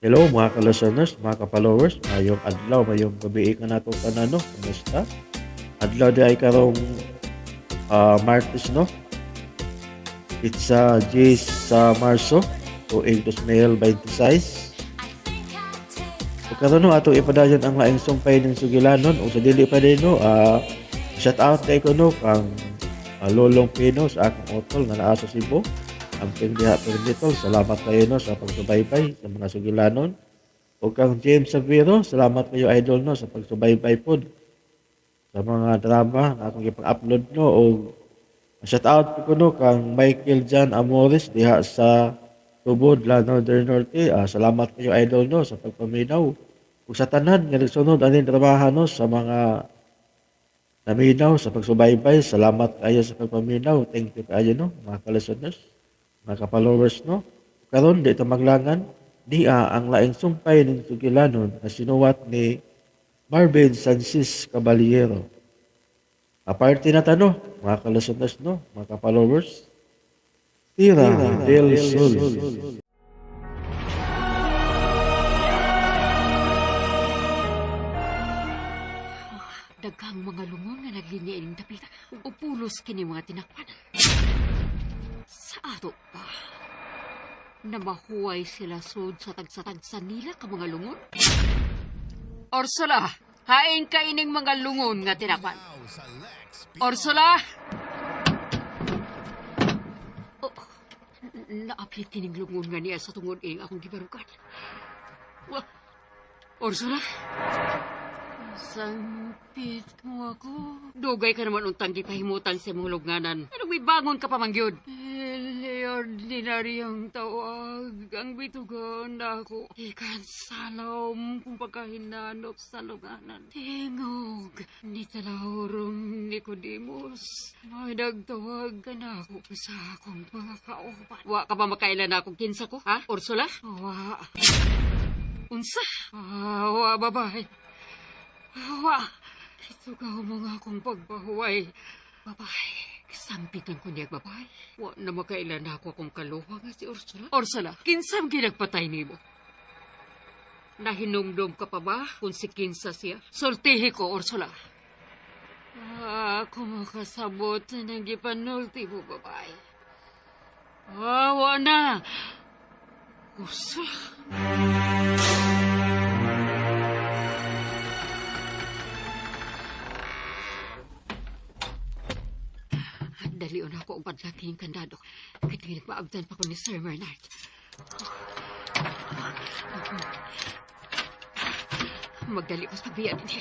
Hello mga ka-listeners, mga ka-followers, mayong adlaw, mayong gabi ka nato tanan, no? Kumusta? Adlaw di ay karong Martes, no? It's 10 sa Marso, tuig 2026. Ug karon, no, atong ipadayon ang laing sumpay ng sugilanon ug sa dili pa din, no, shout out kay ko, no, kang Lolong Pino sa akong utol nga naa sa Cebu. Amping diha Permitol, salamat kayo, no, sa pagsubaybay sa mga sugilanon. Ug kang James Saviro, salamat kayo, idol, no, sa pagsubaybay pod sa mga drama nga akong gipang-upload, no. Og shout out ko, no, kang Michael John Amores diha sa Tubod, Lanao del Norte. Salamat kayo, idol, no, sa pagpaminaw. Ug sa tanan nga nagsunod aning dramaha, no, sa mga naminaw sa pagsubaybay, salamat kayo sa pagpaminaw. Thank you kayo, no, mga ka-listeners, mga ka-followers, no. Karon di ta maglangan, niya ang laing sumpay ng sugilanon na sinuwat ni Marvin Sanchez Caballero. Aparte na ta, no, mga ka-listeners, no, mga ka-followers. Tira del Sol. Daghang mga lungon nga naglinya ining dapita. Ug pulos kini mga tinakpan. Sa ato pa na mahuway sila sud sa tagsa-tagsa nila ka mga lungon. Ursula, hain ka ining mga lungon nga tinakpan. Ursula! Oh, naapit kining lungon nga niya sa tungod ing akong gibarukan. Wa, Ursula? Sampit mo ako. Dugay ka naman untang gipahimutan sa imong lugnanan. Anong may bangon ka pa man gyud? Ordinaryong tawag ang bitugan ako. Ikan salom kung pagkahinanok sa luganan. Tingog ni Talahorom Nicodemus. May nagtawag ka na ako sa akong mga kauban. Wa ka ba makailan na akong kinsa ko, ha, Ursula? Wa. Unsa? Ah, wa, babae. Wa. Itugaw mo nga akong pagbahuway. Babae. Sampitan ko niya, babae. Wa na makailan na ako akong kaluha nga si Ursula. Ursula, kinsam ginagpatay nimo? Nahinumdum ka pa ba kung si kinsa siya? Sultihi ko, Ursula. Ah, ako makasabot ng gipanulti mo, babae. Ah, wa na. Ursula. Dalion ako ang padlaking kandado. Kaya nagpaabdan pa ko ni Sir Bernard. Magdali ko sa pagbiya din.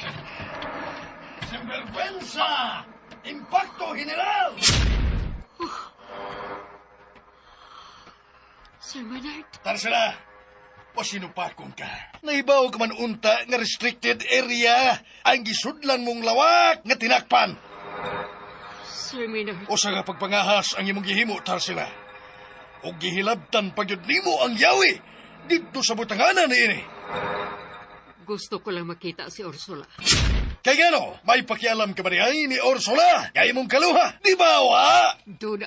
Sinvergüenza! Impacto General! Sir Bernard, Tarsila, pasinupakon ka. Naibaw ka man unta nga restricted area ang gisudlan mong lawak nga tinakpan. Sir Maynard, Usa nga pagpangahas ang imong gihimo, Tarsila. O gihilabtan pa gyud nimo ang yawi didto sa butanganan niini. Gusto ko lang makita si Ursula. Kay ngano, may pakialam ka ba niya ni Ursula? Kay imong kaluha, di ba wa? Doon.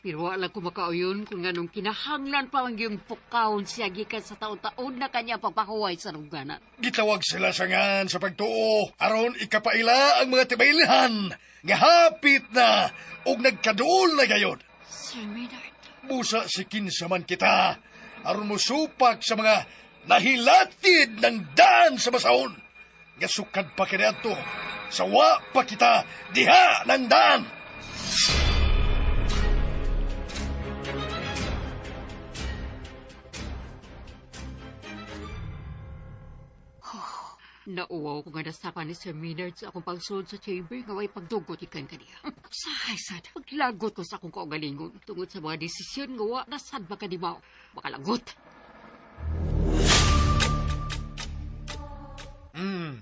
Pero wala ko makauyon kung anong kinahanglan pa ang iyong pukawon siya gikan sa taon-taon na kanya pagpahuway sa lungganan. Gitawag sila sa ngan sa pagtuo aron ikapaila ang mga tibailhan nga hapit na og nagkaduol na gayon. Sir Maynard, Busa si kinsa man kita aron mosupak sa mga nahilatid ng daan sa basahon nga sukad pa kaniadto sa wa pa kita diha ng daan. Nauwaw ko nga nasapan ni Sir Maynard sa akong pagsulod sa chamber nga way pagdugot ikan kaniya. Sahay sad, paglagot ko sa akong kaugalingon tungod sa mga desisyon nga wa nasad makadimaw. Makalagot.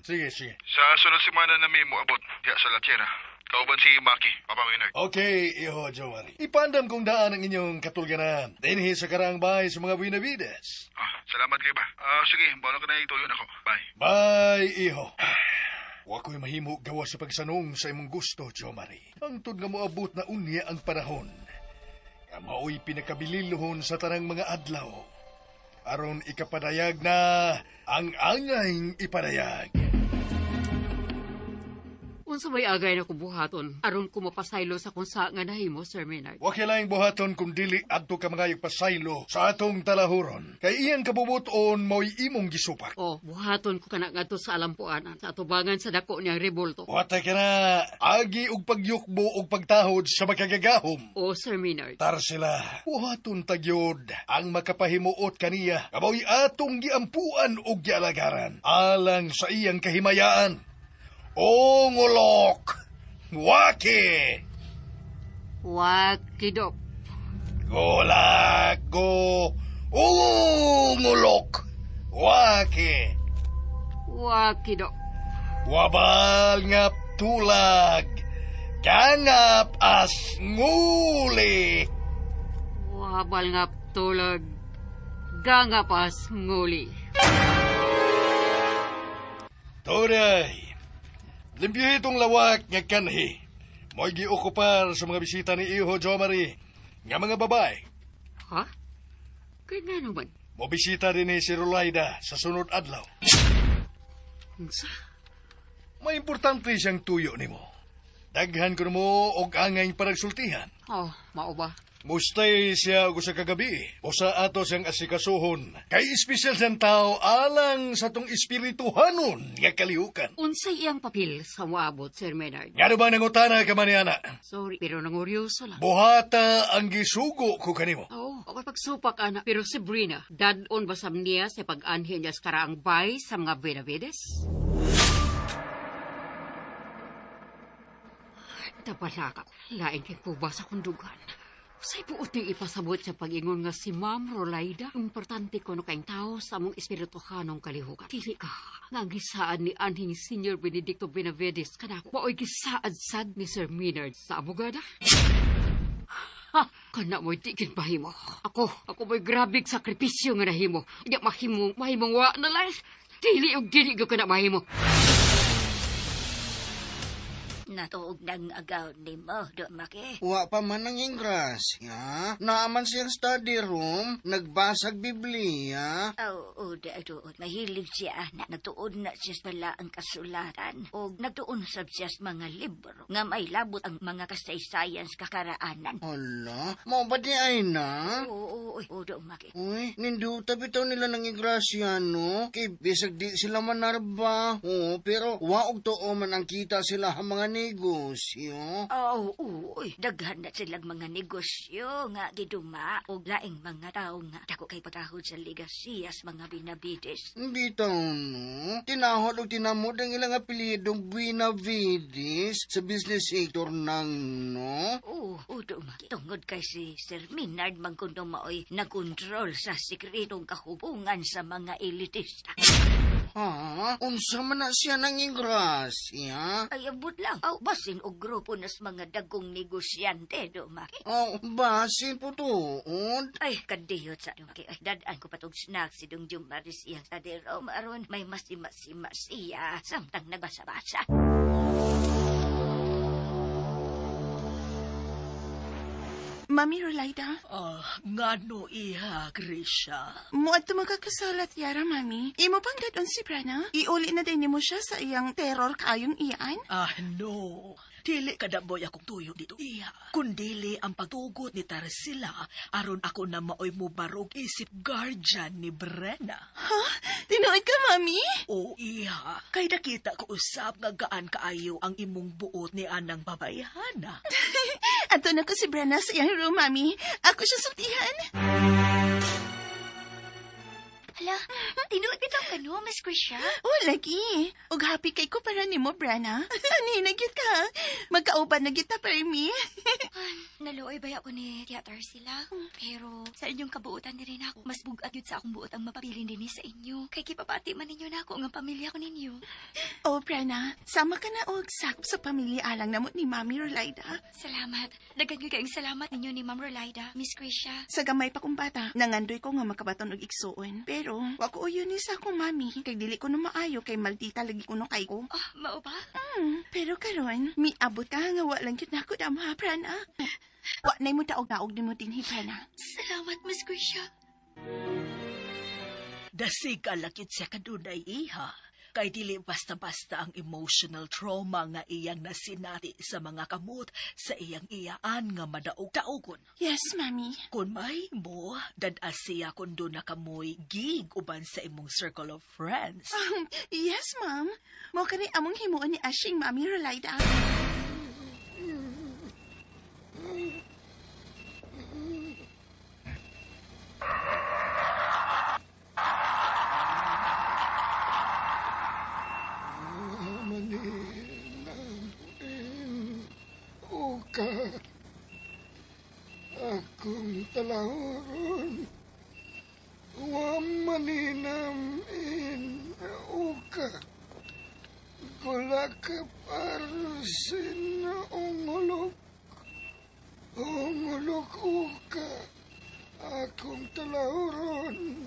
Sige, sige. Sa sunod semana na may moabot diya sa Lachera. Kauban si Maki, Papa Maynard. Okay, iho, Jomari. Ipandam kong daan ang inyong katulganan. Dinhi sa karang bahay sa mga Buenavides. Ah, salamat kayo ba? Ah, sige, bala ka na ituyon ako. Bye. Bye, iho. Wa ko'y mahimo gawa sa pagsanong sa imong gusto, Jomari. Hangtod nga moabot na unya ang panahon. Nga mao'y pinakabililhon sa tanang mga adlaw. Aron ikapadayag na ang angayng ipadayag. Unsa may agay na kubuhaton aron ko mapasaylo sa kung sa nga nahimo, Sir Maynard. Wa kailangang buhaton kung dili adto ka mga pasaylo sa atong talahuron. Kay iyang kabubuton mo'y imong gisupak. O, buhaton ko kana ngadto sa alampuanan sa atubangan sa dako niyang revolto. Buhata ka na, agi og pagyukbo og pagtahod sa makagagahom. O, Sir Maynard. Tar sila, buhaton tagyod ang makapahimuot kaniya, kamoy atong giampuan og gialagaran, alang sa iyang kahimayaan. O ngulok, waki, Wakidok. gulak go, o ngulok, waki, Wakidok. wabal ngap tulag, gangap as nguli. Wabal nga tulag. Gangapas nguli. Turay, limpyo itong lawak nga kanhi. Mo'y giokupar sa mga bisita ni Iho Jomari nga mga babae. Ha? Kaya nga naman. Mobisita din ni si Rolaida sa sunod adlaw. Unsa? May importante siyang tuyo nimo. Daghan ko mo og angay paragsultihan. Oh, mao ba? Mustay siya og usa ka gabi o sa ato siyang asikasuhon. Kay espesyal siyang tao alang sa tong espirituhanon nga kalihukan. Unsay iyang papel sa moabot, Sir Maynard? Ngano ba nangutana ka man ni ana? Sorry, pero nanguryoso lang. Buhata ang gisugo ko kanimo. Oo, oh, okay pagsupak, ana. Pero si Brina, dadon ba sa niya sa pag-anhi niya sa karaang bay sa mga Benavides? Nabalaka ko. Lain kay kuba sa kundugan. Say buot niyang ipasabot sa pag-ingon nga si Ma'am Rolaida. Importante ko no kayong tao sa among espirituhanong kalihukan. Dili ka nga ang gisaad ni anhing Senior Benedicto Benavides kanako. Maoy gisaad sad ni Sir Maynard sa abogada. Ha, kana mo'y di mahimo. Ako mo'y grabing sakripisyo nga nahimo. Di mahimo, mahimong wa na lang. Dili og dili ko kana mahimo. Natuog ng agaw ni mo, Dumaki. Wa pa man ang ingrasya. Naaman siyang study room, nagbasag Biblia. Oo, oh, doon. Mahilig siya na nagtuon na siya sa bala ang kasulatan o nagtuon sab siya sa mga libro nga may labot ang mga kasaysayan sa kakaraanan. Hala, mao ba di ay na? Oo, oo, oo, Dumaki. Uy, ninduta bitaw nila ng ingrasya, no? Kay bisag di sila manarba. Oo, pero waog tuo man ang kita sila ang mga negosyo. Oo, uy, daghan na silang mga negosyo nga giduma og laing mga tao nga dako kay pagtahod sa ligasiyas mga Binavides. Bitaw, no? Tinahod og tinamod ang ilang apelyidong Buenavides sa business sector nang, no? Oo, oo, Dumaki. Tungod kay si Sir Minard mangkuno maoy nakontrol sa sekretong kahubungan sa mga elitista. Ha? Unsa man na siya nang ingrasya? Ay, abot lang. Aw, basin og grupo nas mga dagkong negosyante, Dumaki. Oh, basin po tuod. Ay, kadiyot sa Dumaki. Ay, dadaan ko patog snack si Dung Jumaris iyang sa derom. Aron, may masima-sima siya samtang nagbasa-basa. Mami Rolaida, Ah, ngano iha, Grisha? muadto magkakasalat yara, Mami. Imo pang dadon si Brana? Iuli na din mo siya sa iyang terror kayong iyan? Ah, no. Dili kadaboy akong tuyo dito, iha. Kundili ang pagtugot ni Tarsila, aron ako na maoy mubarog isip guardian ni Brenna. Ha? Tinuod ka, Mami? O, iha, kay nakita ko usap nga gaan kaayo ang imong buot ni anang babayhana. Ato na ko si Brenna sa iyang room, Mami. Ako siya sultihan. Hala, tinuod bitaw ka no, Miss Krisha? Oh, lagi. Ug happy kay ko para nimo, Brenna. Ani na gyud ka. Magkauban na gyud ta para mi. Naluoy ba ako ni Theater sila? Pero sa inyong kabuutan ni rin ako, mas bugat yun sa akong buot ang mapabilin din sa inyo. Kay kipapati man ninyo na ako ang pamilya ko ninyo. Oh, Brenna, sama ka na og sakop sa pamilya alang namot ni Mami Rolaida. Salamat. Daghan gyud kayong salamat ninyo ni Ma'am Rolaida, Miss Krisha. Sa gamay pa kong bata, nangandoy ko nga makabaton og igsuon. Pero, wa ko uyon ni sa akong mami, kay dili ko no maayo kay maldita lagi ko no kay ko. Oh, mao ba? Pero karon, miabot ka nga wa lang gyud nako dama, Prana. Wa nay mo taog-taog nimo dinhi, Prana. Salamat, Miss Krisha. Dasig alakit siya kadunay iha. Kay dili basta-basta ang emotional trauma nga iyang nasinati sa mga kamot sa iyang iyaan nga madaog-daogon. Yes, Mami. Kung may mo, dad-as siya kung doon na kamoy gig uban sa imong circle of friends. Yes, ma'am. Mo kani among himuon ni Ashing, Mami Rolida. Maninamin uka akong talahoron. Wa maninamin uka gulakap arsin ungulok. Ungulok uka akong talahoron.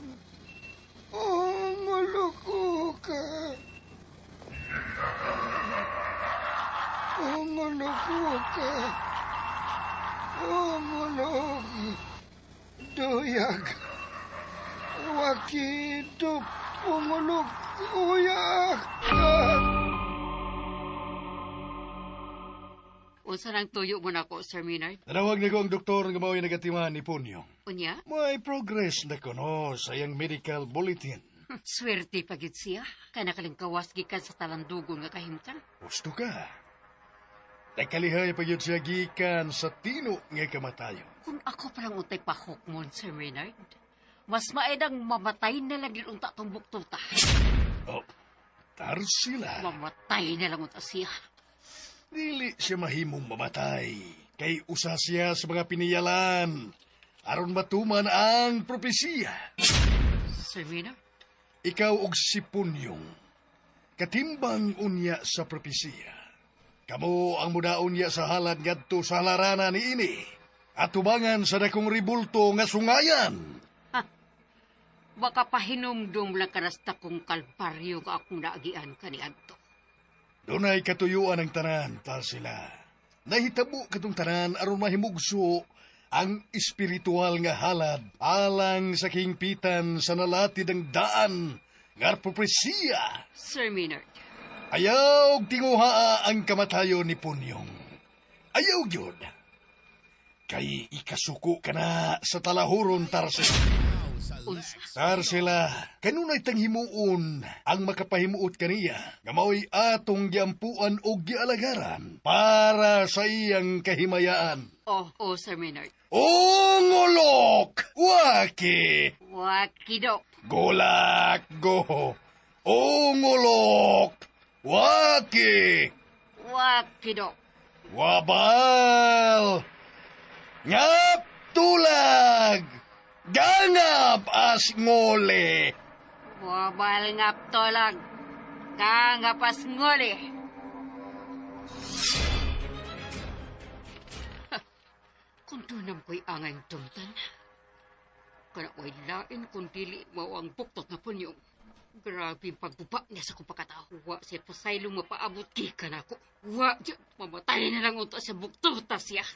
Ungulok uka. Ungulok ka. Ungulok. Duyag. Wakidup. Ungulok. Uyak. Unsa nang tuyo mo nako, Sir Maynard? Nanawag na ko ang doktor nga mao'y nagatiman ni Punyong. Unya? May progress na kuno sa iyang medical bulletin. Swerte pa gid siya. Kay nakalingkawas gikan sa talandugon nga kahimtang. Gusto ka. Nakalihay pa yun siya gikan sa tino nga kamatayon. Kung ako palang untay pahukmon, Sir Maynard, mas maedang mamatay na lang yun unta tong buktuta. Oh, Tarsila. Mamatay na lang unta siya. Dili siya mahimong mamatay. Kay usa siya sa mga piniyalan. Aron matuman ang propesiya. Sir Maynard? Ikaw og si Punyong, katimbang unya sa propesiya. Kamo ang mudaon niya sa halad ngadto sa halarana ni ini. At tubangan sa dakong ribulto nga sungayan. Baka pahinumdum lang kanasta kong kalbaryo nga akong naagian kaniadto. Dunay katuyuan ang tanan, Tarsila. Nahitabo katong tanan aron mahimugso ang espiritual nga halad alang sa kingpitan sa nalatid ang daan nga propesiya. Sir Maynard, Ayaw tinguhaa ang kamatayon ni Punyong. Ayaw gyud. Kay ikasuko ka na sa talahuron, Tarsila. Unsa? Tarsila, kanunay tang himuon ang makapahimuot kaniya nga mao'y atong giampuan og gialagaran para sa iyang kahimayaan. Oh, oh, Sir Maynard. Ungulok! Waki! Wakido. Gulak go! Ungulok! Waki! Wakido. Wabal! Ngap tulag! Gangap as ngole! Wabal ngap tolag. Gangapas nguli. Kung tunam ko'y angay dumtan, kana ko'y lain kung dili mao ang buktot na punyong. Grabe ang pagbuba niya sa akong pagkatao. Wa siya pasaylong mapaabot gikan ako. Wa, dyan, mamatay na lang unta sa buktot siya.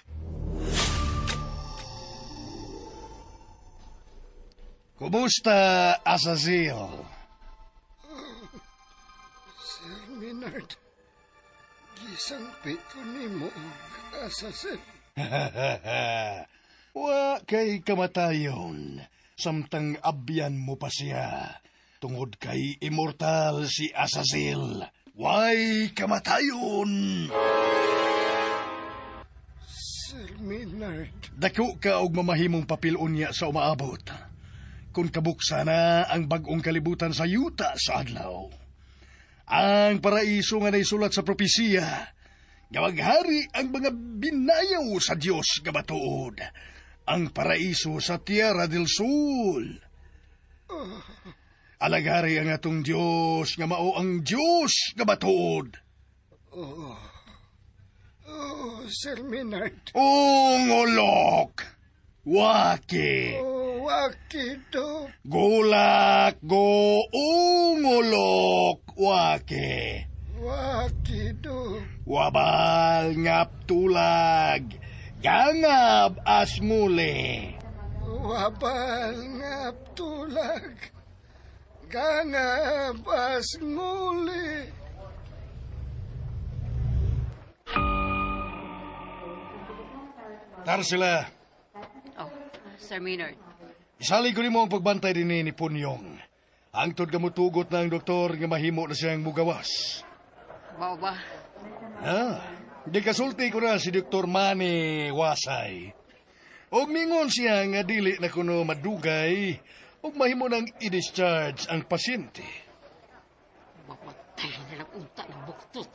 Kumusta, Azazil? Sir Maynard, gisangpi ko nimo Azazil. Wa kay kamatayon, samtang abyan mo pa siya. Tungod kay immortal si Azazil, way kamatayon! Sir Maynard. Dako ka og mamahimong papel unya sa umaabot. Kung kabuksa na ang bag-ong kalibutan sa yuta sa adlaw. Ang paraiso nga naisulat sa propesiya, nga maghari ang mga binayaw sa Dios nga matuod. Ang paraiso sa Tierra del Sol. Alagari ang atong Dios nga mao ang Dios nga matuod. Oh, oh, Sir Maynard. Ungulok! Waki! Oh, waki do. Gulak go ungulok! Waki! Waki do. Wabal ngap tulag! Gangab asmuli! Wabal ngap tulag. Gangabas nguli. Tarsila, Oh, Sir Maynard. isalig ko nimo ang pagbantay din ni Punyong. Hangtod ka mutugot na ang doktor nga mahimo na siyang mugawas. Mao ba? Ha? Di kasulti ko na si Dr. Manny Wasay. Og mingon siya nga dili na kuno madugay ug mahimo nang i-discharge ang pasyente. Mapatay na lang unta ng buktot.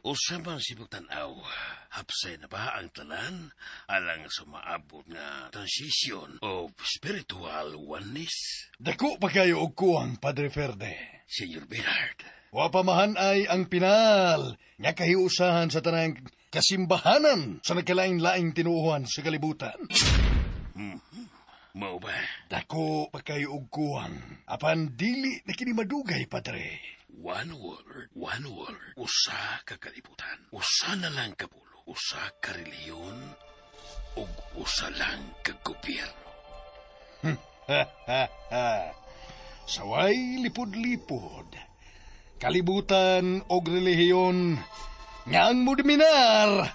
Usa man sibog tan-aw, hapsay na ba ang tanan alang sa maabot nga transition of spiritual oneness? Dako pa kayo og kuwang, Padre Ferde. Senyor Bernard. Wa pa mahan-ay ang pinal nga kahiusahan sa tanang kasimbahanan sa nagkalaing-laing tinuohan sa kalibutan. Mao ba? Dako pa kayo og kuwang, apan dili na kini madugay, Padre. One world, one world. Usa ka kalibutan, usa na lang ka pulo, usa ka relihiyon, ug usa lang ka gobyerno. Saway lipod-lipod, kalibutan og relihiyon nga ang mudominar,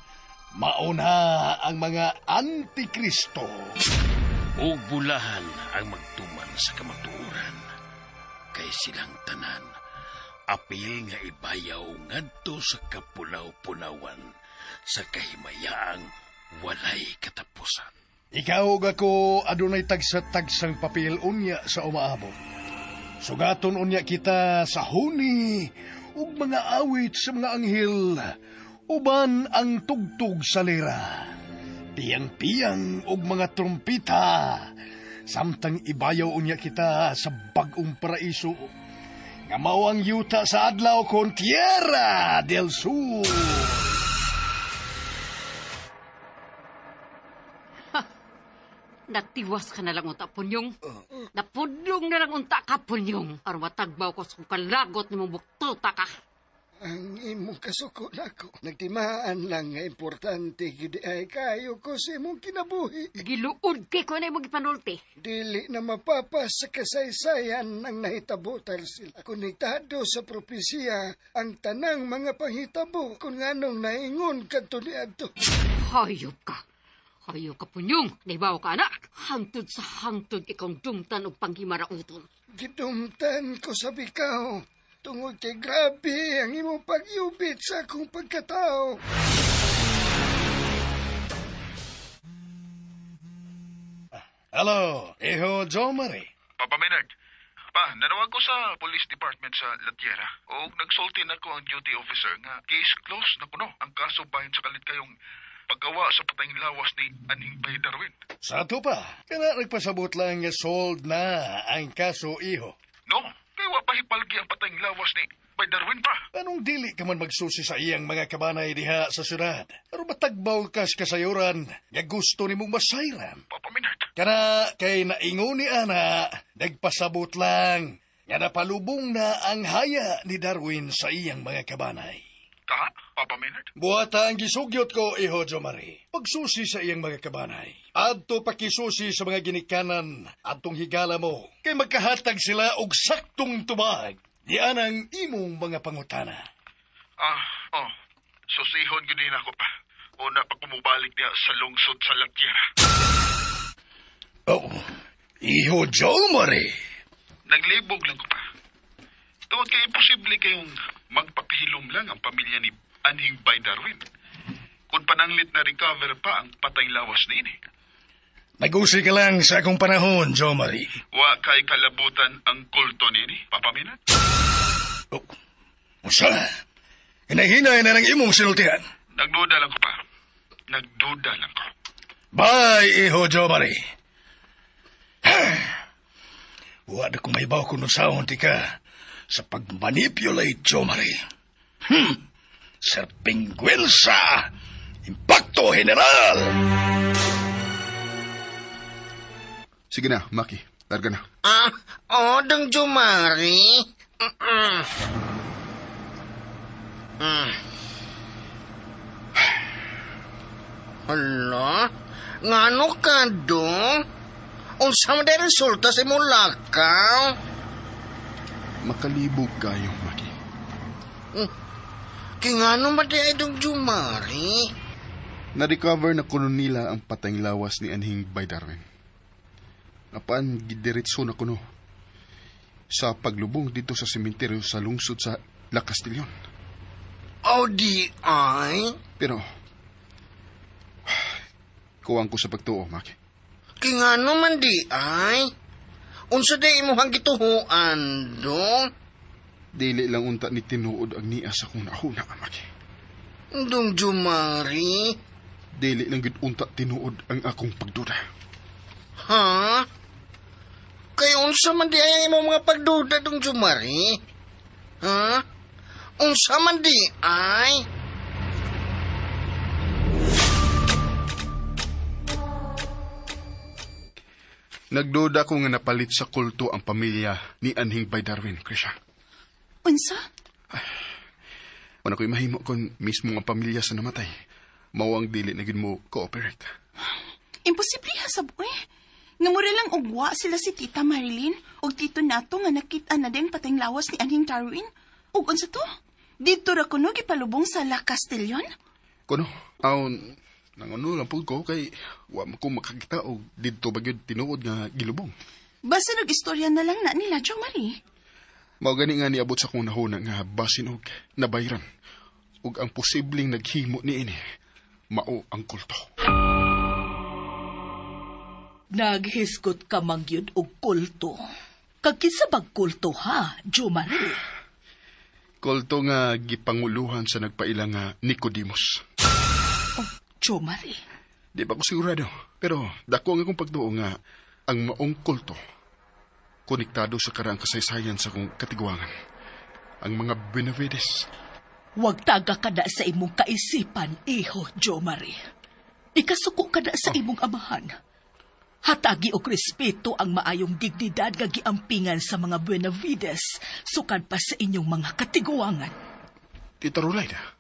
mauna ang mga antikristo. Ug bulahan ang magtuman sa kamatuoran, kay silang tanan apil nga ibayaw ngadto sa kapulaw-pulawan sa kahimayaang walay katapusan. Ikaw ug ako adunay tagsa-tagsang papel unya sa umaabot. Sugaton unya kita sa huni ug mga awit sa mga anghel, uban ang tugtog sa lira, piyang-piyang ug mga trumpita, samtang ibayaw unya kita sa bag-ong paraiso, nga mao ang yuta sa adlaw kon Tierra del Sur. Natiwas ka na lang unta, Punyong. Napudlong na lang unta ka, Punyong. Aron matagbaw ko sa kalagot ni mong buktuta ka. Ang imong kasuko nako. Nagtimaan lang nga importante gid ay kayo ko sa imong kinabuhi. Giluod kay ko na imong gipanulti. Dili na mapapas sa kasaysayan ang nahitabo, Tarsila. Konektado sa propesiya ang tanang mga panghitabo kung anong naingon kadto niadto. Hayop ka. Hayop ka, Punyong. Naibaw ka, anak. Hangtod sa hangtod ikong dumtan og panghimarauton. Gidumtan ko sa bikaw. Tungod kay grabe ang imong pagyubit sa akong pagkatao. Hello, Iho Jomari. Papa Maynard, pa, nanawag ko sa police department sa La Tierra. O nagsulti na ko ang duty officer nga case closed na kuno ang kaso bahin sa kalit kayong paggawa sa patayng lawas ni Anhing Bay Darwin. Sa ato pa, kana nagpasabot lang nga sold na ang kaso, iho. No, kay wa pa hipalgi ang patayng lawas ni Bay Darwin pa. Anong dili ka man magsusi sa iyang mga kabanay diha sa syudad? Pero matagbaw kas kasayuran nga gusto nimong masayran. Papa Maynard. Kana kay naingon ni ana, nagpasabot lang nga napalubong na ang haya ni Darwin sa iyang mga kabanay. Ka, Papa Maynard? Buhata ang gisugyot ko, iho Jomari. Pagsusi sa iyang mga kabanay. Adto pakisusi sa mga ginikanan, adtong higala mo. Kay magkahatag sila og saktong tubag. Diyan ang imong mga pangutana. Ah, oh. Susihon gyud din ako pa. Una pa kumubalik niya sa lungsod sa La Tierra. Oh, iho Jomari. Naglibog lang ko pa. Tungod kay imposible kayong magpakahilom lang ang pamilya ni Anhing Bay Darwin. Kung pananglit na recover pa ang patay lawas niini. Nagusi ka lang sa akong panahon, Jomari. Wa kay kalabutan ang kulto niini, Papa Maynard. Oh, unsa? Hinahinay na ng imong sinultihan. Nagduda lang ko pa. Nagduda lang ko. Bye, iho Jomari. Wa na kung maibaw kung unsaon ti ka sa pagmanipulate, Jomari. Sir Pingüensa! Impacto General! Sige na, Maki. Larga na. Ah, oh, dang Jumari. Hala, ngano ka dong? Unsa man day resulta sa imong lakaw? Makalibog kayo, Maki. Kaya nga naman di ay dong Jumari. Na-recover na kuno nila ang patayng lawas ni Anhing by Darwin. Apan gidiretso na kuno sa paglubong dito sa sementeryo sa lungsod sa La Castillon. Oh, di ay? Pero, kuwang ko sa pagtuo, Maki. Kaya nga naman di ay? Unsa di imuhang gituhuan, dong? Dili lang unta ni tinuod ang niya sa kong nahuna, Maki. Dong Jumari? Dili lang gid unta tinuod ang akong pagduda. Ha? Kaya unsa man di ay ang imong mga pagduda, Dong Jumari? Ha? Unsa man di ay? Nagduda ko nga napalit sa kulto ang pamilya ni Anhing by Darwin, Krisha. Unsa? Wala ko'y mahimo kung mismo ang pamilya sa namatay. Mao ang dili na gid mo cooperate. Imposible ha, sab eh. Nga mura lang ugwa sila si Tita Marilyn ug Tito Nato nga nakita na din patayng lawas ni Anhing Darwin. Ug unsa to? Didto ra kuno gipalubong sa La Castillon? Kuno, aw, nanguno lang pud ko kay wa man ko makakita og didto ba gyud tinuod nga gilubong. Basta nag-istorya na lang na nila, Jo Marie. Mao gani nga niabot sa akong nahuna nga basin og nabayran ug ang posibleng naghimo niini mao ang kulto. Naghisgot ka mangyud og kulto. Kag kinsa bag kulto ha, Jo Marie? Kulto nga gipanguluhan sa nagpaila nga Nicodemus. Oh, Jo Marie. Di ba ko sigurado, pero dako ang akong pagduo nga ang maong kulto konektado sa karaang kasaysayan sa akong katiguangan. Ang mga Benavides. Wag taga kada sa imong kaisipan, iho, Jo Marie. Ikasuko kada sa imong amahan. Hatagi og respeto ang maayong dignidad nga giampingan sa mga Benavides, sukad pa sa inyong mga katiguangan. Tita Rulayda.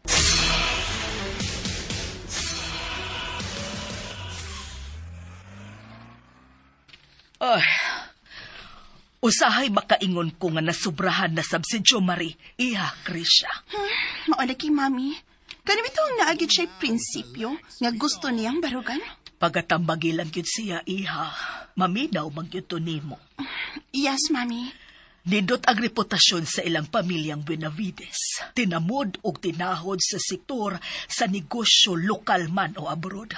Ay, usahay makaingon ko nga nasubrahan na sab si Jo Marie, iha, Krisha. Maula kay Mami. Kani bitaw ang naagid siya'y prinsipyo nga gusto niyang barugan? Pagatambagi lang gyud siya, iha. Maminaw man gyud to nimo. Yes, Mami. Nindot ang reputasyon sa ilang pamilyang Benavides. Tinamod og tinahod sa sektor sa negosyo lokal man o abroad.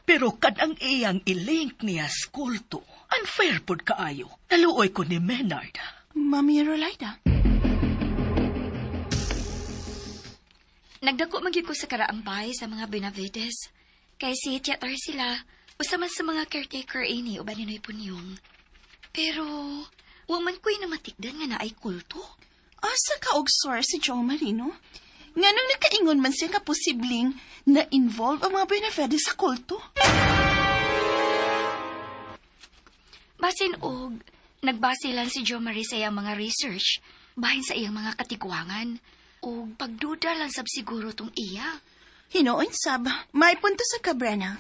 Pero kadang iyang ilink niya sa kulto, unfair pod kaayo. Naluoy ko ni Menard. Mami Rolaida. Nagdako man gyud ko sa karaambay sa mga Benavides. Kay si Tia Tarsila, usa man sa mga caretaker ini uban ni Noy Punyong. Pero, wa man ko'y namatikdan nga naay kulto. Asa ka og source si Joe Marino? Nganong nakaingon man siya nga posibleng na-involve ang mga Benavides sa kulto? Basin og, nagbase lang si Jo Marie sa iyang mga research, bahin sa iyang mga katigwangan, og pagduda lang sab siguro tong iya. Hinoon sab, may punto sa Cabrera.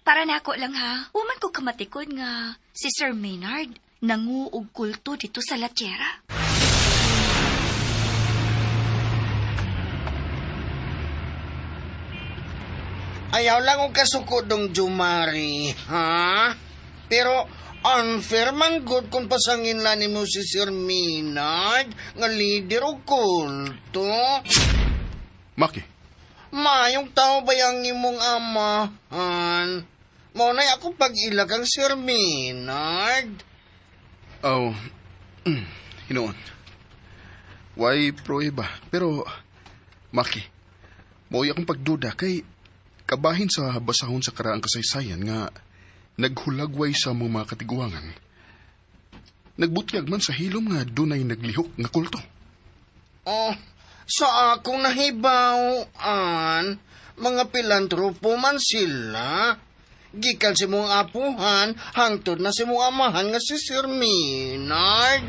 Para nako lang ha, uman ko kamatikod nga si Sir Maynard nangu og kulto dito sa La Tierra. Ayaw lang og kasuko dong Jumari, ha? Pero unfair man good kung pasangin lang nimo si Sir Maynard nga leader og kulto. Maki. Mayong tao ba yung imong amahan? Mao na'y ako pag-ila kang Sir Maynard. Oh, hinoon. Why prueba? Pero, Maki, mao'y akong pagduda kay kabahin sa basahon sa karaang kasaysayan nga naghulagway sa mga katiguangan. Nagbutyag man sa hilom nga dunay naglihok nga kulto. Oh, sa akong nahibaw-an, mga pilantropo man sila. Gikan si mong apuhan, hangtod na si mong amahan nga si Sir Maynard.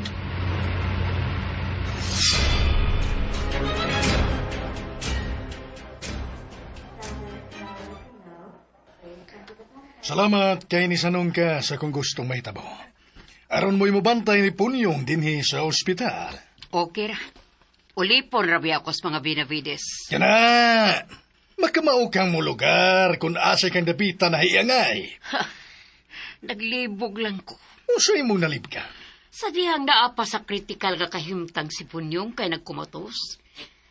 Sa Salamat kay nisanong ka sa kung gustong mahitabo. Aron mo'y mobantay ni Punyong dinhi sa ospital. Okay ra. Ulipon rabi ako sa mga Benavides. Kana! Makamao kang molugar kung asa kang dapita na hiangay. Naglibog lang ko. Unsay mong nalib ka? Sa dihang naa pa sa critical nga kahimtang si Punyong kay nagkumatos.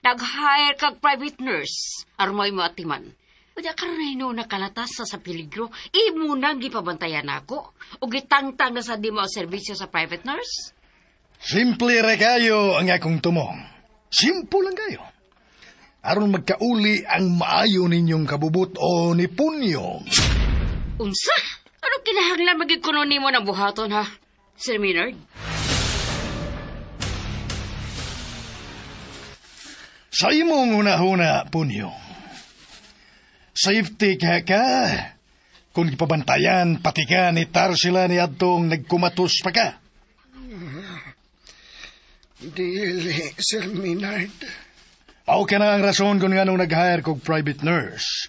Nag-hire kag private nurse aron mo'y moatiman. Unya karon na hinuon nakalatas sa peligro, imo nang gipabantayan nako. O gitangtang na sa di mo ang serbisyo sa private nurse. Simple ra kayo ang akong tumong. Simple lang kayo. Aron magkauli ang maayo ninyong kabubut o ni Punyong. Unsa? Ano kinahanglan maging kuno nimo ng buhaton ha? Sir Maynard? Sa imong una-una, Punyong. Safety ka ka. Kung ipabantayan, pati ka ni Tarsila ni adtong nagkumatos pa ka. Dili, Sir Maynard. Mao ka na ang rason kung nganong nag-hire kog private nurse.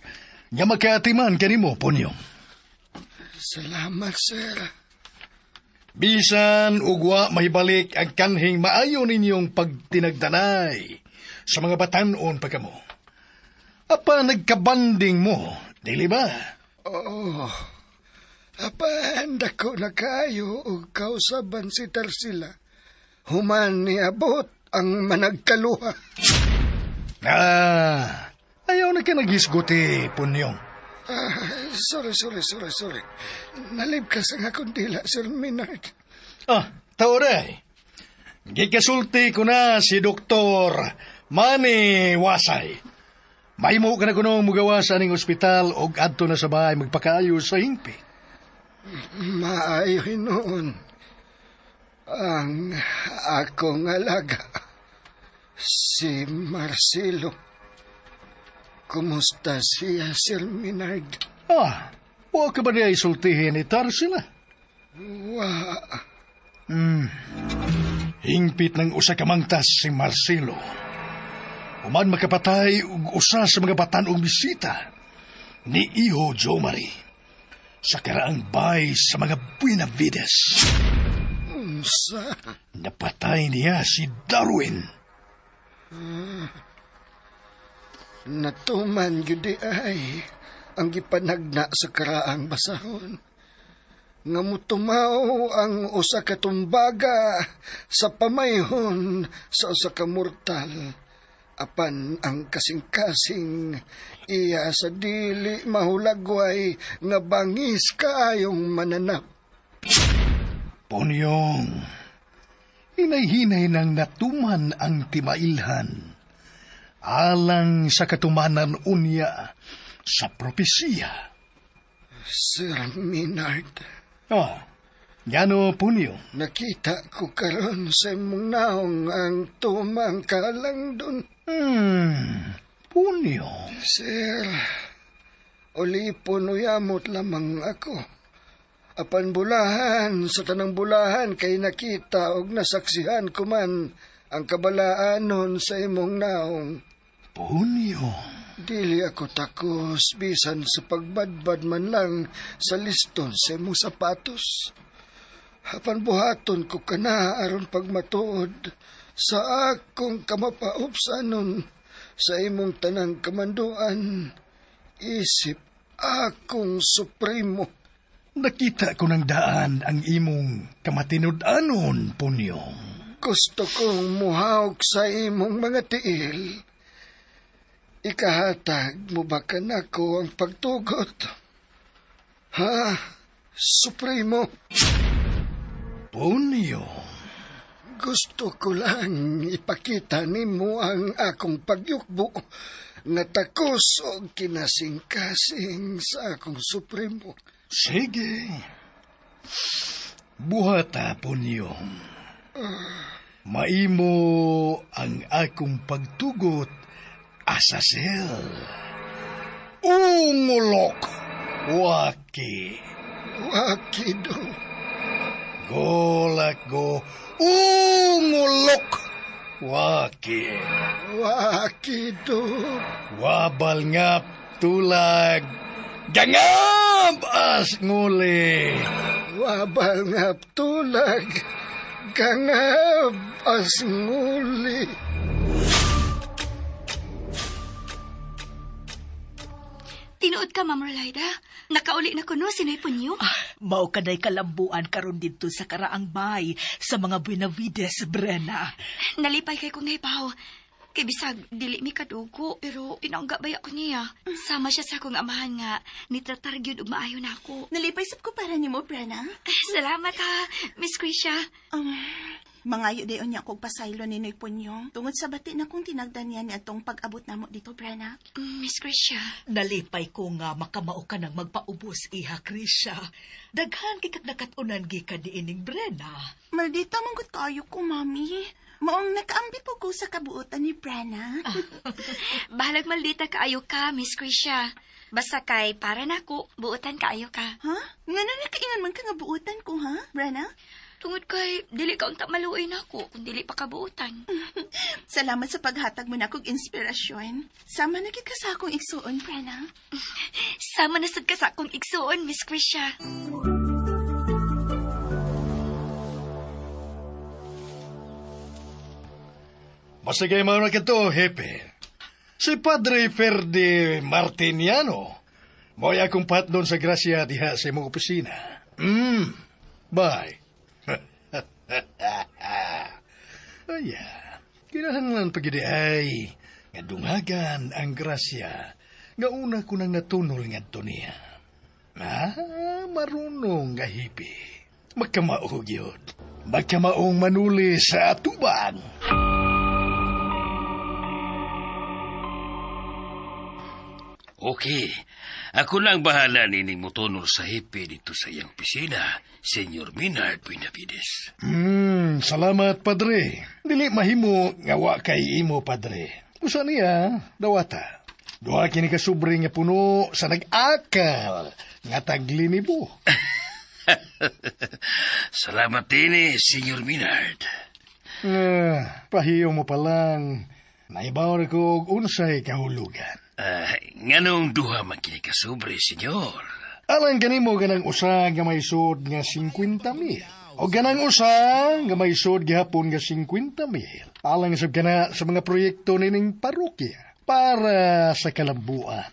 Nga makaatiman kanimo, Punyong. Salamat, sir. Bisan ugwa mahibalik ang kanhing maayo ninyong pagtinagdanay sa mga batanon pa kamo. Apa nagkabanding mo, dili ba? Oo. Apan dako na kayo og kausaban si Tarsila. Human niabot ang managkaluha. Ah, ayaw na ka naghisguti, Punyong. Ah, sorry. Nalib ka sa nga kundila, Sir Maynard. Ah, tauray. Gikasulti ko na si Doktor Manny Wasay. Mahimo ka na kunong mugawa sa aning ospital og adto na sa bahay magpakaayo sa hingpit. Maayo hinuon ang akong alaga, si Marcelo. Kumusta siya, Sir Maynard? Ah, wa ka ba niya isultihin ni Tarsila? Wa. Hingpit ng usa ka mangtas si Marcelo. Human makapatay og usa sa mga batan-ong bisita ni Iho Jomari sa karaang bay sa mga Buenavides. Unsa? Napatay niya si Darwin. Natuman gyud ay ang gipanagna sa karaang basahon. Nga mutumaw ang usa ka tumbaga sa pamayhon sa usa ka mortal. Apan ang kasing-kasing iya sa dili mahulagway nga bangis kaayong mananap. Ponyong, hinay-hinay nang natuman ang timailhan alang sa katumanan unya sa propesiya. Sir Maynard. Oh, ngano Punyong? Nakita ko karon sa imong naong ang tumang kalangdon. Punyong. Sir, ulipon uyamot lamang ako. Apan bulahan sa tanang bulahan kay nakita og nasaksihan ko man ang kabalaanon sa imong naong. Punyong. Dili ako takos bisan sa pagbadbad man lang sa liston sa imong sapatos. Apan buhaton ko kana aron pagmatuod sa akong kamapaupsanon sa imong tanang kamanduan, isip akong supremo. Nakita ko ng daan ang imong kamatinud-anon, Punyong. Gusto kong muhawk sa imong mga tiil. Ikahatag mo ba kanako ang pagtugot? Ha, Supremo? Punyong. Gusto ko lang ipakita nimo ang akong pagyukbo nga takos og kinasing-kasing sa akong Supremo. Sige. Buhata, Punyong. Maimo ang akong pagtugot asasel. Ungulok. Waki. Waki do. Golak go. Ungulok. Waki. Waki do. Wabal ngap tulag. Gangab as nguli. Wabal nga tulag, gangab as nguli. Tinuod ka, Ma'am Rolaida. Nakauli na kuno si Noy Punyong. Mao kaday kalambuan karon didto sa karaang bay sa mga Buenavides, Brenna. Nalipay kay kong nahibaw. Kay bisag dili mi kadugo, pero pinangga baya ko niya. Sama siya sa akong amahan nga nitratar gyud og maayo na ako. Nalipay sab ko para nimo, Brenna. Salamat ha, Miss Krisha. Mangayo dayon niya kog pasaylo ni Noy Punyong tungod sa bati na kong tinagdan niya ni atong pag-abot namo dito, Brenna. Miss Krisha. Nalipay ko nga makamao ka nang magpaubos, iha, Krisha. Daghan kay kag nakatunan gikan niining Brenna. Maldita manggut kayo ko, Mami. Maong nakaambi po ko sa kabuotan ni Brenna. Bahalag maldita kaayo ka, Miss Krisha. Basta kay para nako, buotan kaayo ka. Ha? Ngano nakaingon man ka nga buotan ko, ha, Brenna? Tungod kay, dili ka unta maluoy nako kung dili pa kabuotan. Salamat sa paghatag mo na kog inspirasyon. Sama na gid ka sa akong igsuon, Brenna. Sama na sad ka sa akong igsuon, Miss Krisha. Basta kay mga kito, hepe. Si Padre Ferdi Martiniano, mo'y akong patnon sa grasya diha sa imong opisina. Bye. Aya, kinahanglan pagidi ay nga dunghagan ang grasya nga una ko nang natunol ngadto niya. Ah, marunong nga hipi. Magkamaog yun. Magkamaong manuli sa atubang. Okay. Ako lang bahala nining motonol sa hepe dito sa iyang opisina, Senyor Minard Buenavides. Salamat, Padre. Dili mahimo nga wa kay imo, Padre. Usa niya, dawata. Duha kini ka sobre nga puno sa nag-akal nga taglinibo. Salamat din Senyor Minard. Pahiyo mo pa lang. Naibaw ko og unsay kahulugan. Nganong duha man kini ka sobre, Senyor? Alang kanimo ganang usa nga may sud nga 50,000. O ganang usa nga may sud gihapon nga 50,000. Alang sab kana sa mga proyekto nining parokya para sa kalambuan.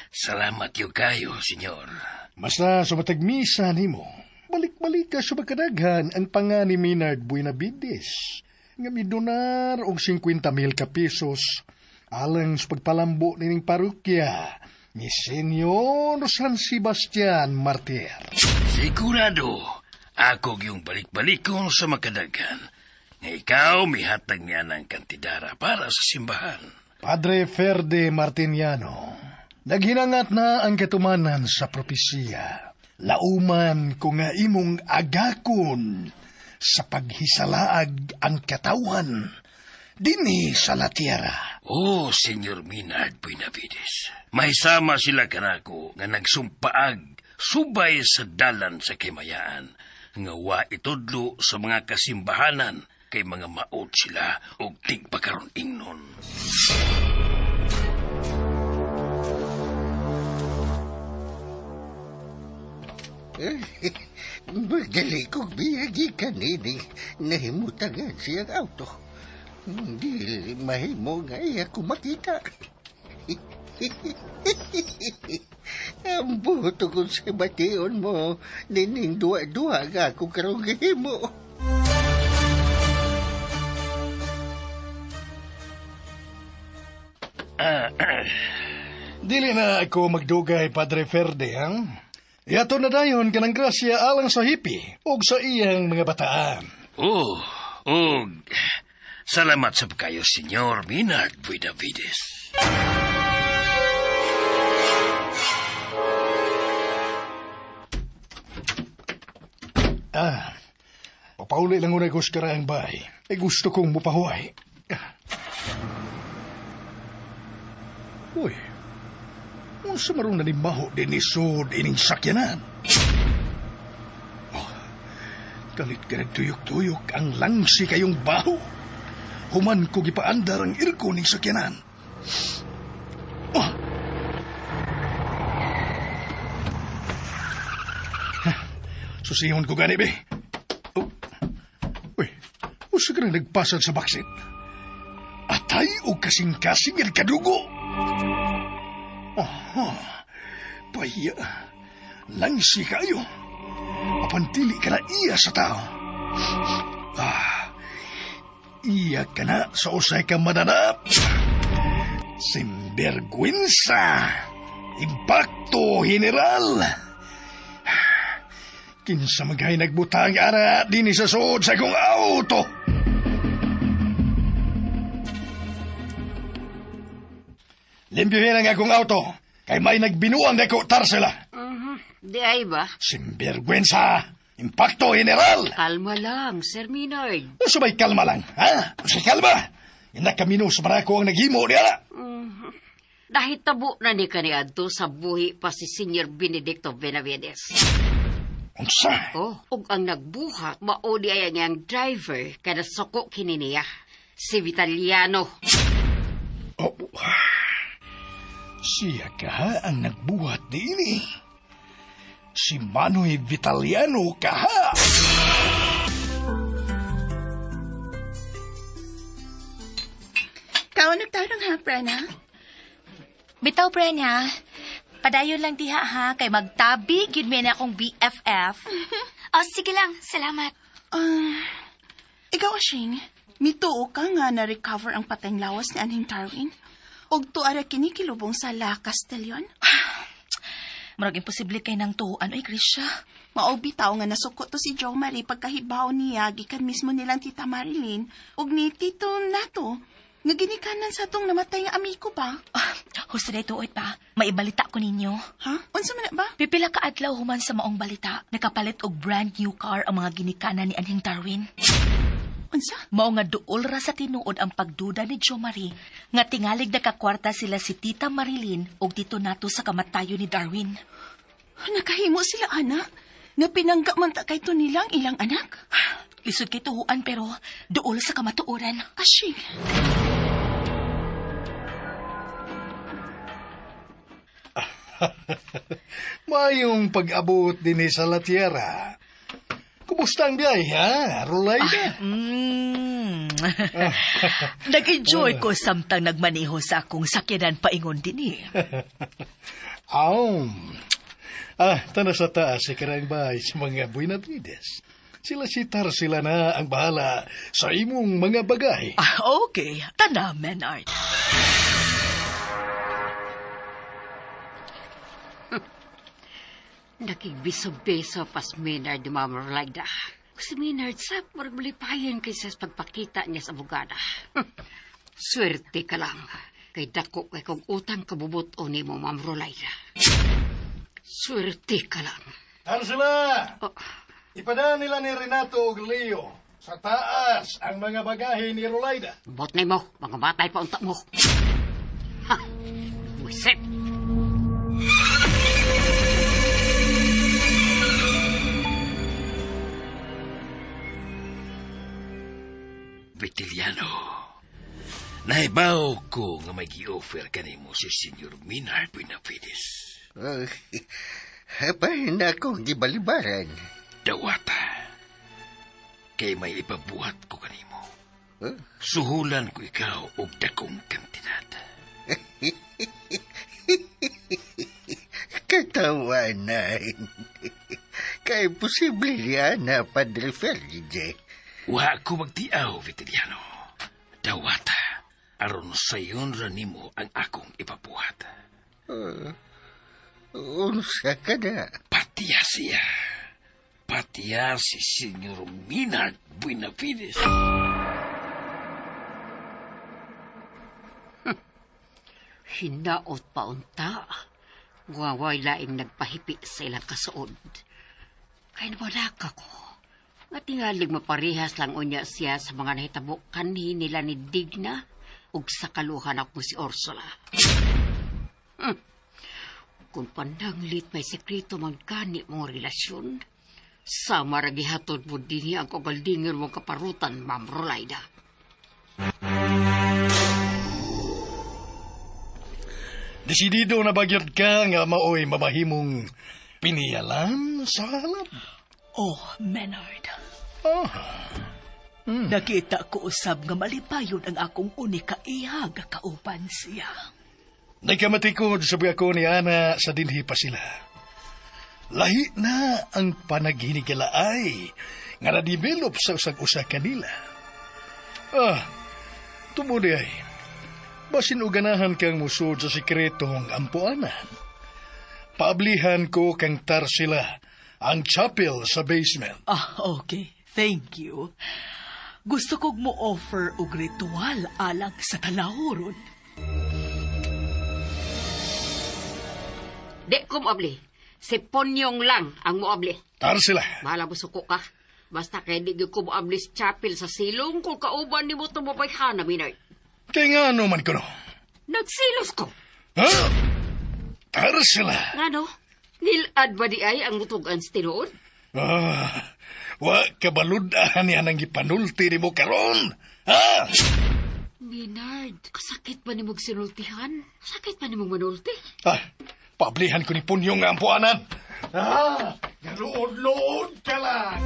Salamat yo kayo, Senyor. Basta sa matag misa nimo, balik-balik ka sa makadaghan ang panga ni Minard Buenavides nga midonar og 50,000 ka pesos alang sa pagpalambo nining parokya ni Senyor San Sebastian Martir. Sigurado, ako yung balik-balikon sa makadaghan. Nga ikaw mihatag niya ng kantidara para sa simbahan. Padre Ferde Martiniano, naghinangat na ang katumanan sa propesiya. Lauman ko nga imong agakon sa paghisalaag ang katawan dinhi sa La Tierra. Oh, Senyor Minard Buenavides, may sama sila kanako nga nagsumpaag subay sa dalan sa kimayaan, nga wa itudlo sa mga kasimbahanan kay mga maot sila og tigpakaron ingnon. Madali kong biyagi kanini nahimutangan siyang auto. Hindi mahimo nga iya ko makita. Ang buto kong sa bation mo, nining duwa-duwa nga ako karong gihimo. Dili na ako magdugay, Padre Ferde, ha? Iato na dayon kanang grasya alang sa hippie og sa iyang mga bataan. Oh, og salamat sa kayo, Senyor Minard Buenavides. Papauli lang unay ko sa karaang bahay. Eh gusto kong mupahuay. Uy, unsa marong nanimaho din ni Sod ining sakyanan? Oh, kalit ka nagtuyok-tuyok ang langsi kayong baho. Human ko gipaandar ang irko ning sakyanan. Oh. Susihon ko gani, be. Oh. Uy, usa ka nang nagpasad sa backseat. Atay o kasing-kasing ang kadugo. Aha, paya. Langsi kayo. Apantili ka na iya sa tao. Ah, iya ka na sa usay ka madanap. Simbergwensa. Impacto general. Kinsa magay nagbutang ara dinhi sa suod sa akong auto. Limpyuhin ang akong auto. Kay may nagbinuang dako tarsela. Di ay ba? Simbergwensa. Impacto general. Kalma lang, Sir Minard. Unsa may kalma lang, ha? Unsa kalma? Inakamino sa barako ang naghimo niya. Nahitabo na ni kaniadto sa buhi pa si Senior Benedicto Benavides. Unsa? Oh, ug ang nagbuhat mao di ay ang driver kada suko kini niya, si Vitaliano. Oh, siya ka ang nagbuhat niini. Si Manoy Vitaliano kaha. Kaon nagtarong ha, Prena? Bitaw, Prena. Padayon lang diha ha, kay magtabi, gyud mi na akong BFF. Oh, sige lang. Salamat. Ikaw, Ashing, mituo ka nga na-recover ang patayng lawas ni Anhing Darwin? Og tuara kini kilubong sa La Castellon? Murag imposible kay nang tuoan, oy, Grisha. Mao bitaw nga nasuko to si Jo Marie pagkahibaw niya gikan mismo nilang Tita Marilyn ug ni Tito Nato nga ginikanan sa atong namatay nga amigo ba? Husto na tuoy pa, maibalita ko ninyo. Ha? Unsa man na ba? Pipila ka adlaw human sa maong balita, nakapalit og brand new car ang mga ginikanan ni Anhing Darwin. Unsa? Mao nga duol ra sa tinuod ang pagduda ni Jo Marie nga tingalig nakakwarta sila si Tita Marilyn ug Tito Nato sa kamatayon ni Darwin. Nakahimo sila, ana. Nga pinangga man ta kay to nilang ilang anak. Lisod kay tuhuan pero duol sa kamatuoran. Ashing. Mayong pag-abot din sa La Tierra. Kumusta ang biyahe, ha? Rolaida? Nag-enjoy ko samtang nagmaneho sa akong sakyanan paingon din eh. Tana sa taas si karang bahay sa mga Buenavides. Sila si Tarsila na ang bahala sa imong mga bagay. Okay. Tana, Menard. Nakigbiso-beso pas Maynard ni Mama Rolaida. Si Maynard sa malipayan kaysa sa pagpakita niya sa abogada. Swerte ka lang. Kay dako kay kung utang kabubot o ni mo, Ma'am Rolaida. Swerte ka lang. Tarsila! Oh. Ipadaan nila ni Renato og Leo sa taas ang mga bagahe ni Rolaida. Bot na mo, mga matay pa unta mo. Ha! Wisip! Vitiliano, naibaw ko nga may gi-offer kanimo si Senyor Minard Benavides. Bahin na akong gibalibaran. Dawata, kay may ipabuhat ko kanimo. Huh? Suhulan ko ikaw og dakong kantidad. Katawanan. Kay posible niya na Padre Felice. Wa ko magtiaw, Vitiliano. Dawata, aron sayon ra nimo ang akong ipabuhat. Unsa ka na? Patiya siya. Patiya si Senyor Minard Buenavides. Hinaot pa unta. Waway laing nagpahipi sa ilang kasuod. Kay nawala ka ko. Nga tingalig maparehas lang unya siya sa mga nahitabo kanhi nila ni Digna ug sa kaluhan ako si Ursula. Kung pananglit may sekreto man gani mong relasyon, sa maragihatod mo dinhi ang kagaldingon mong kaparutan, Ma'am Rolaida. Desidido na bagyot ka nga maoy mamahimong piniyalan sa halab. Oh, Menard. Nakita ko usab nga malipayon ang akong unika iha nga kauban siya. Nagkamatikod sa ako ni Ana sa dinhi pa sila. Lahi na ang panaghinigalaay nga na-develop sa usag-usa kanila. Tungod diay, basin uganahan kang musud sa sikretong ampuanan. Paablihan ko kang Tarsila ang chapel sa basement. Ah, okay. Thank you. Gusto kog mo offer og ritual alang sa talahuron. Di ko moabli. Si Ponyong lang ang moabli. Tarsila. Bahala mo suko ka. Basta kay di gyud ko moabli sa chapel sa silong kung kauban nimo tumabay-hana, Minard. Kaya nga ano man ko no? Nagsilos ko. Ha? Tarsila. Ngano? Nilad ba di ay ang mutugan sa tinuod? Wa kabalud-an niya nang gipanulti nimo karon. Ha? Minard, kasakit ba nimong sinultihan? Sakit ba nimong manulti? Paablihan ko ni Punyong nga ampuanan. Naluod-luod ka lang.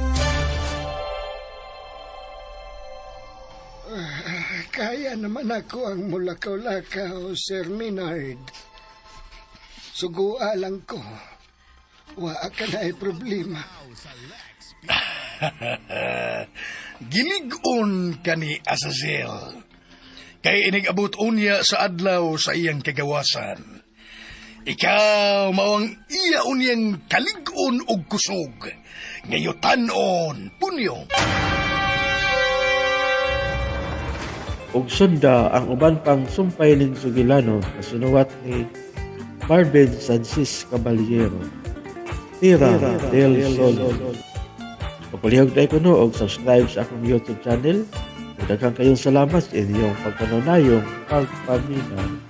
Kaya naman ako ang mulakaw-lakaw, Sir Minard. Sugua lang ko. Wa ka na ay problema. Gilig-on ka ni Azazel. Kay inig-abot unya sa adlaw sa iyang kagawasan. Ikaw mao ang iya unyang kalig-on og kusog. Ngayutan-on, Punyong. Ug sunda ang uban pang sumpay ning sugilano na sinuwat ni Marvin Sancis Caballero. Tira del Sol. Papalihog na kuno og subscribe sa akong YouTube channel. Ug daghang kayong salamat sa inyong pagpanunayong pagpaminaw.